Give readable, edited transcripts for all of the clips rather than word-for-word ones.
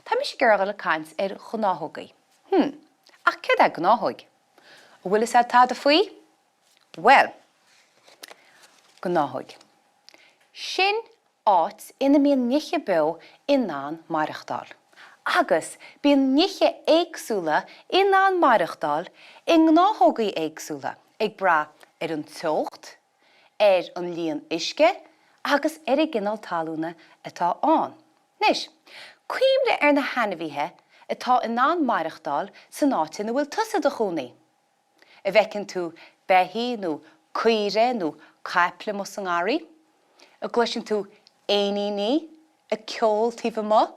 Tá mise ag iarraidh a dhul ag caint ar ghnáthógaí. Hmm, ach céard é gnáthóig? An bhfuil fhios a'd tada faoi? Bhuel, gnáthóig. Sin áit ina mbíonn nithe beo in ann maireachtáil. Agus bíonn nithe éagsúla in ann maireachtáil i ngnáthógaí éagsúla, ag brath ar an teocht, ar an líon uisce agus ar an gcineál talúna atá ann. Anois, cuimhnigh ar na hainmhithe atá in ann maireachtáil san áit ina bhfuil tusa i do chónaí. An bhfeiceann tú beithígh nó caoire nó caiple amuigh sa ngarraí? An gcloiseann tú éiníní ag ceol taobh amuigh?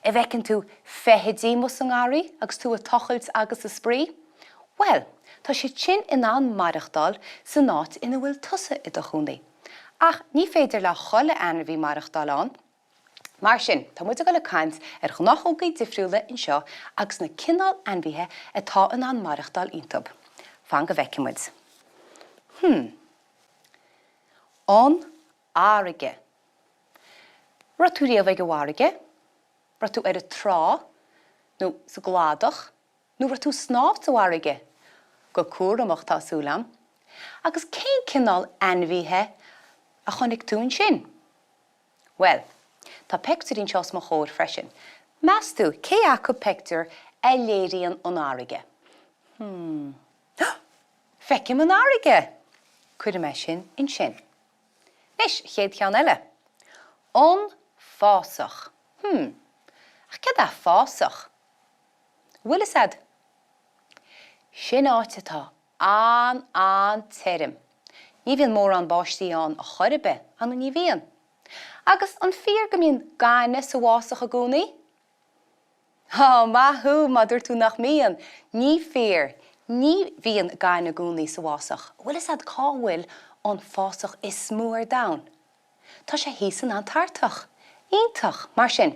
An bhfeiceann tú feithidí amuigh sa ngarraí agus tú ag tochailt agus ag spraoi? Bhuel, tá siad sin in ann maireachtáil san áit ina bhfuil tusa i do chónaí. Ach ní féidir le chuile ainmhí maireachtáil ann. Mar sin, tá muid ag dul ag caint ar ghnáthógaí difriúla anseo agus na cineál ainmhithe atá in ann maireachtáil iontub. Fan go bhfeicfidh muid. Hmm. An fharraige. Raibh tú riamh ag an bhfarraige? Raibh tú ar an trá? Nó sa gcladach? Nó raibh tú ag snámh sa bhfarraige? Go cúramach, tá súil a'm. Agus cén cineál ainmhithe a chonaic tú ansin? Bhuel, tá peictiúirí anseo os mo chomhair freisin. Meas tú cé acu peictiúr a léiríonn an fharraige? Hmm. Feicim an fharraige! Cuirfidh mé sin ansin. Anois, an chéad cheann eile. An fásach. Hmm. Ach céard é fásach? An bhfuil fhios a'd? Sin áit atá an-an-tirim. Ní bhíonn mórán báistí ann a chor ar bith, an ní bhíonn? Agus an fíor go mbíonn gaineamh sa bhfásach i gcónaí? Á, maith thú má dúirt tú nach mbíonn! Ní fíor, ní bhíonn gaineamh i gcónaí sa bhfásach. An bhfuil fhios a'd cá bhfuil an fásach is mó ar domhan? Tá sé thíos san Antartach! Iontach! Mar sin,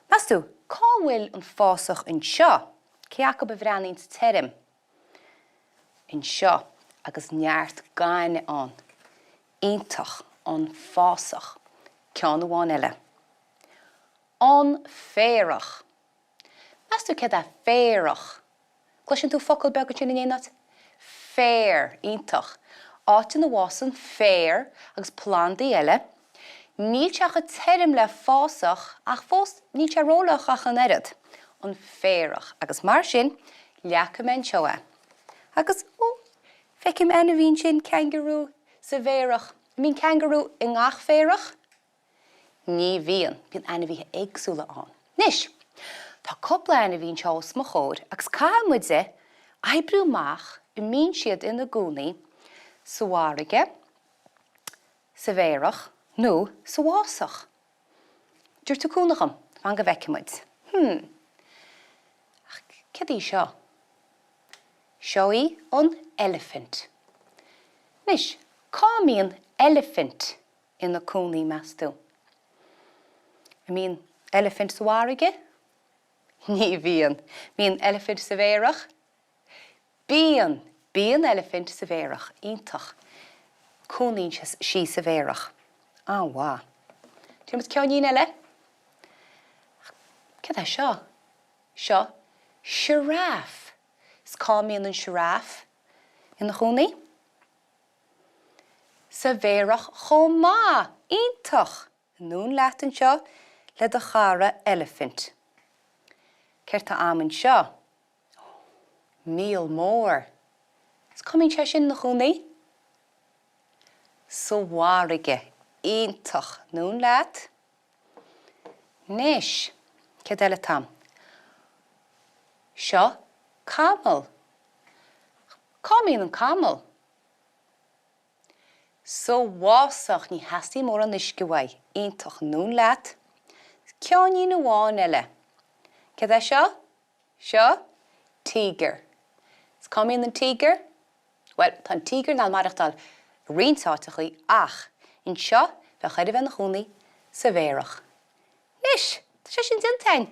meas tú, cá bhfuil an fásach anseo? Cé acu a bhreathnaíonns tirim? Anseo, agus neart gainimh ann. Iontach! An fásach. Ceann amháin eile. An féarach. Meas tú céard é féarach? Cloiseann tú focal beag ansin in aon áit? Féar. Iontach. Áit ina bhfásann féar agus plandaí eile. Níl sé chomh tirim le fásach ach fós níl sé rófhliuch ach an oiread. An féarach. Agus mar sin, leagfaidh mé anseo é. Agus, ó, feicim ainmhí ansin, cangarú, sa bhféarach. An mbíonn cangarú i ngach féarach? Ní bhíonn. Bíonn ainmhithe éagsúla ann. Anois, tá cúpla ainmhí anseo os mo chomhair agus caithfidh muide oibriú amach an mbíonn siad ina gcónaí sa bhfarraige, sa bhféarach nó sa bhfásach. Tabhair tú cúnamh dhom, fan go bhfeicfidh muid. Hmm. Ach céard í seo? Seo í an eilifint. Anois, cá mbíonn eilifint ina cónaí, meas tú? An mbíonn eilifint sa bhfarraige? Ní bhíonn. Mbíonn eilifint sa bhféarach? Bíonn! Bíonn eilifint sa bhféarach. Iontach. Cónaíonn sí sa bhféarach. An-mhaith. Déanfaidh muid ceainnín eile. Céard é seo? Seo giraffe. Is cá mbíonn an giraffe ina chónaí? Sa bhféarach chomh maith! Iontach! Anonn leat anseo le do chara eilifint. Céard tá a'm anseo? Míol mór. Is cá mbíonn sé sin ina chónaí? Sa bhfarraige. Iontach. Anonn leat. Anois, céard eile atá a'm? Seo camall. Cá mbíonn an camall? Sa bhfásach. Ní theastaíonn mórán uisce uaidh. Iontach. Anonn leat. Ceainnín amháin eile. Céard é seo? Seo tíogar. Is cá mbíonn an tíogar? Bhuel, tá an tíogar in ann maireachtáil i roinnt áiteachaí ach anseo bheadh air a bheith ina chónaí sa bhféarach. Anois, tá sé sin déanta againn!